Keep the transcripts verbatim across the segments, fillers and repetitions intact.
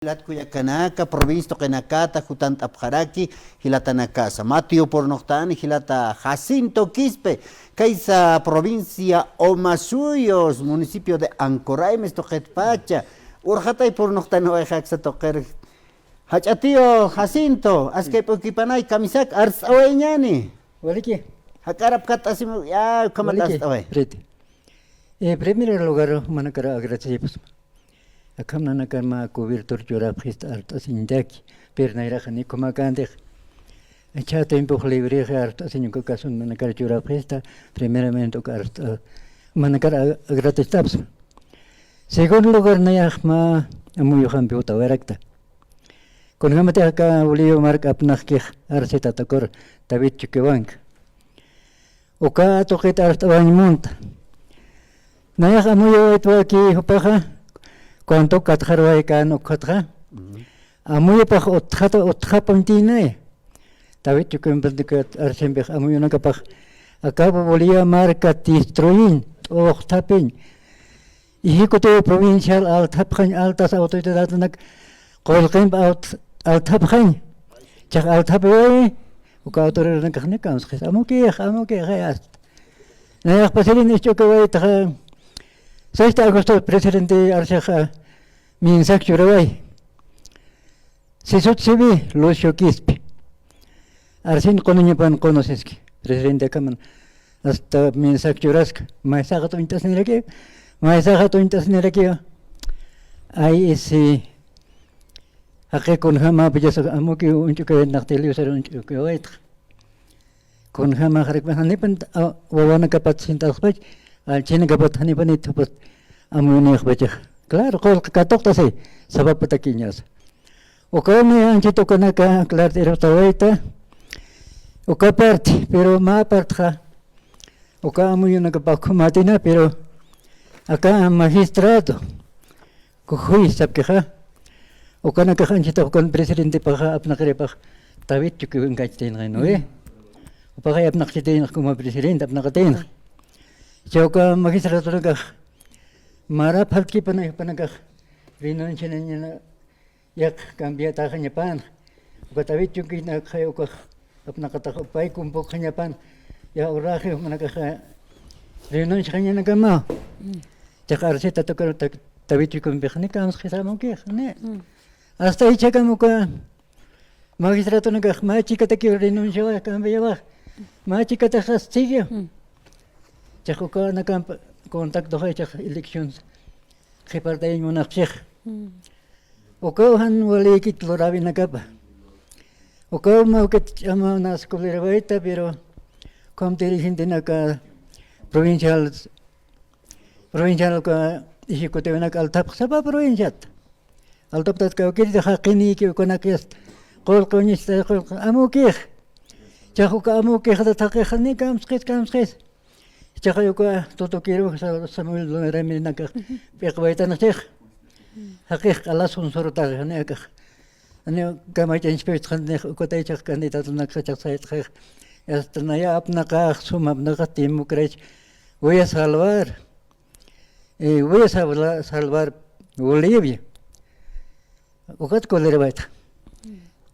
Jilat kullakanaka, provincia tuqinakata jutant'apxaraki, jilatanakasa. Matio purnuqtani, jilata Jacinto Quispe, kaysa provincia Omasuyos, municipio de Ancoraimes tuqitpacha. Urxatay purnuqtani wayxaksa tuqir. Jach'a tío Jacinto, askay p'ukipanay kamisaki arst'awayañani. Waliki. Jak'arap kat'asima, ya, ukhamat arst'away. Priti. Eh, primer lugar, manakar agradecipusma. Akham nanakar mä cobertor churapxista arst'asiñtaki, pero nayraxa ni kumakantix. Chha tiempux librexi arst'asiñ uka kasun manakar churapxista, primeramente uka arst'a-, manakar a-, agradecitapusma. Segundo lugar, nayax mä amuyuxampi jutawarakta. Kunjamatix aka Bolivia mark apnaqkix arsi tatakur David Chuquiwanka. Uka tuqit arst'awañ munta. Nayax amuyawaytwaki jupaxa, cuanto katxarway kan ukhatxa. Ujú. Amuyupax utxata, utxapuñtïnay. David Chuquiwanka arsimpix amuyunakapax aka Bolivia marka destruyin, t'uxthapiñ. Ejecutivo provincial althapxañ, altas autoridadnak qullqimp alt-, althapxañ. Chax althapiway, uka autoridadnakax ni kamsxis, amukix, amukix, ay, hasta. Nayax pasirin isch'ukawaytaxa, seis de agosto presidente arsixa mensaje churaway. Sisut siwi, Lucio Quispe. Arsin qunuñapan qunusiski. Presidente akaman hasta mensaje churaska. Maysaxa t'uñt'asniraki, maysaxa t'uñt'asniraki. Ay, isi. Jaqi kunjama pillasa amuki uñch'ukawaytnaqti liwsar uñch'ukawaytxa. Kunjama jark'ma janipan, a, wawanakapat sint'aspacha, allchinakapat janipanit jupat amuyunïxpachax. Claro, qullqi katuqtasi, sapapatakiñasa. Ukawni anchhit ukanaka, claro, irptawayta, uka parte, pero mä partxa, uka amuyunakapax khumatina, pero aka magistrado, kujuy sapkixa, ukanakax anchhitax ukan presidentepaxa apnaqiripax David Chuquiwankachtïnxi, ¿no ve? Mm. Jupaxa apnaqchitïnx como presidente, apnaqatïnx. Ujú. Chawka magistratonakax mara phaltkipanay jupanakax renuncianañana yaq cambiataxañapan. Uka David Chuquinakxa ukax apnaqatax pay kumpukxañapan, ya uraxi jumanakaxa renunciaxañanakama. Mm. Chaqa arsita tukaru ta-, David Chuquimpix ni kamsxis amukix, ni. Mm. Hasta ichhakam uka magistratonakax mä chikatakiw renunciawax, cambiawax, mä chikatax siguiw. Mm. Chaqa ukanakamp contactoxay chaqa elecciones qhipartayañ munapxchix. Mm. Ukaw jan walïkit luräwinakapa. Ukaw mä ukit ch'amanas kulirawayta, pero ukham dirigentenaka provincial, provincial uka ejecutivonak althapx sapa provinciat. Althaptat kawkiriti jaqinïki ukanakis qullqi uñista qullqi amukix. Chaqa uka amukixta thaqix ni kamsxis, kamsxis. Chaqa uka tutukirux Sa-, Samuel Luna Ramírez nakax p'iqwaytanxchix. Jaqix q'ala sunsurutax, jani akax. Jani kamachanchpïtxanix ukatay chaqa candidatonakxa chaqa saytxix. Hasta naya apnaqax, suma apnaqax democracia. Voy a salvar. Eh, voy a salva-, salvar Bolivia. Ukat kulirawaytxa.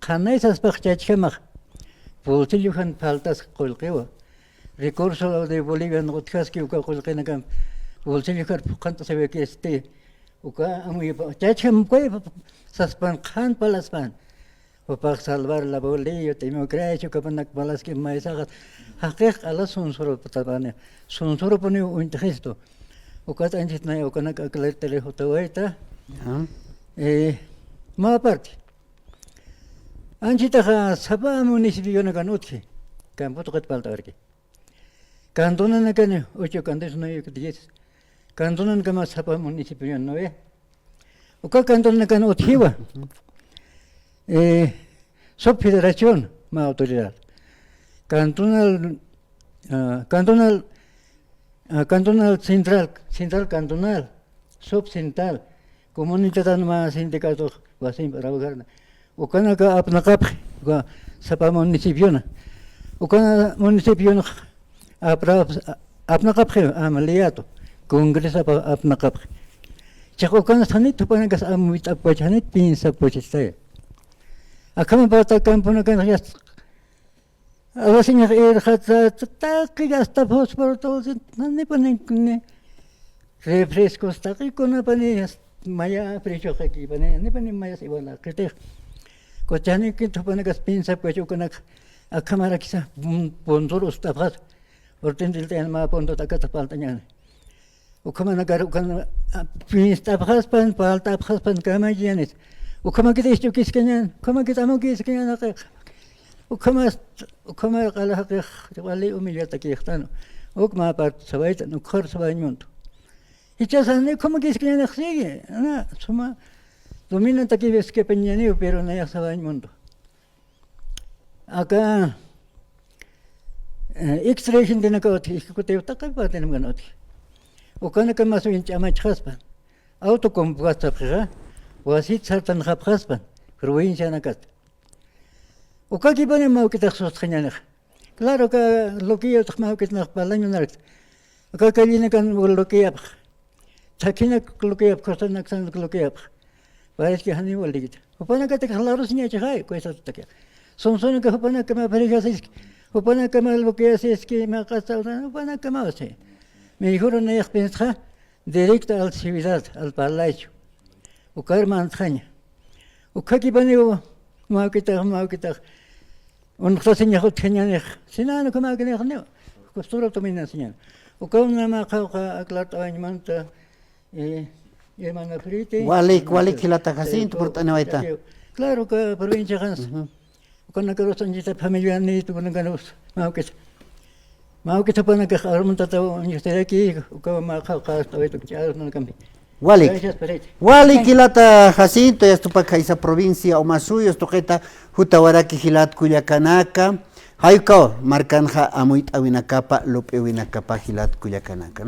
Qhanay saspax chachjamax. Bolsillo jan faltas qullqiwa. Recurso de Bolivia utjaski uka qullqinakam. Bolsillo jar phuqhant'asiwaykisti. Uka amuyapa. Chachjam uka saspan qhan palaspan. Jupax salvar la Bolivia, democracia, ukapanak palaski maysaxas. Jaqix q'ala sunsurupatapani. Sunsurupuniw uñt'xistu. Ukat anchhit nay ukanak aclartiri jutawayta. Ya. Eh, mä parte. Anchhitaxa sapa municipionakan utji. Campo tuqit palt'awarki. Cantonanakani ocho, cantones nueve, diez. Cantonankama sapa municipion, ¿no ve? Uka cantonanakan utjiwa. Eh, subfederación, mä autoridad. Cantonal, ah, cantonal, ah, cantonal central, central cantonal, subcentral, comunidad mä sindicato, wasimp trabajarna. Ukanaka apnaqapxi, uka sapa municipiona. Uka municipiona apra-, apnaqapxi, amliato, congreso apa-, apnaqapxi. Chiqa ukanas janit jupanakas amuyt'apkach, janit piensapkachistay. Akhama pata camponakan yast, a veces ña irxata, taqi hasta fósforo, todo, ni pa ni, ni refrescos, taqi kunapani, maya precio qakipani, ni pa ni mayas igual qitix. Kuchani ki jupanakas piensapkach ukanak, akhamarakisa, pun-, punzur ustapxas, urtintil tayan ma punto takata paltañani. Ukhamanakar ukan, a, pienst'apxaspan, palt'apxaspan kamayanis. Ukhamakit isch'ukiskañan, ukhamakit amukiskañan, aqix. Ukhamas, ukhama q'ala jaqix, wali humillatakixtan. Uk mä part sawaytan, ukhar sawañ mundo. Jichhasani ukhamakiskañanix sigue, na, suma, dominantakiskapañaniw, pero nayax sawañ mundo. Aka, eh, extra agentenaka utji, ejecutivo taqi partenamkan utji. Ukanaka más bien ch'amachxaspan. Auto compras sapxixa, wasit sartanxapxaspan, provincianakat. Ukakipani mawkitax sustxañanix. Claro, aka loquillo utx mawkitnax parlañ munarakt. Aka callinakan loquillapx. Thakhinak loquillapx, cosas naksan loquillapx. Parece que janiw walikta. Jupanakatak larusiñachixay, cuesatatakixa. Sonsonakan jupanakama parejas iski, jupanakama loquillas iski, maqasa, jupanakama usi. Mejor nayax piensxa, directo al ciudad, al palacio. Ukar mantxaña. Ukhakipaniw mawkitax, mawkitax. Unxtasiñax utjañanix. Sinan ukhamäkinix niw. Costura dominasiñan. Ukaw nama qhawqa aclart'awañmanta, eh, hermana Frite. Walik, walik jilata Jacinto, purt'aniwayta. Claro, uka provinciaxans. Ujú. Ukanakarus anchita familia ni tukunakarus mawkit. Mawkit jupanakax arumtataw uñjtiraki, ukaw mä qhawqa ast'awayta ukch'arus nanakampi. Walik. Gracias, Perete. Walik jilata Jacinto, yastupak jaysa provincia Omasuyos tuqita jutawaraki jilat kullakanaka, jaykaw markanxa amuyt'awinakapa, lup'iwinakapa jilat kullakanaka.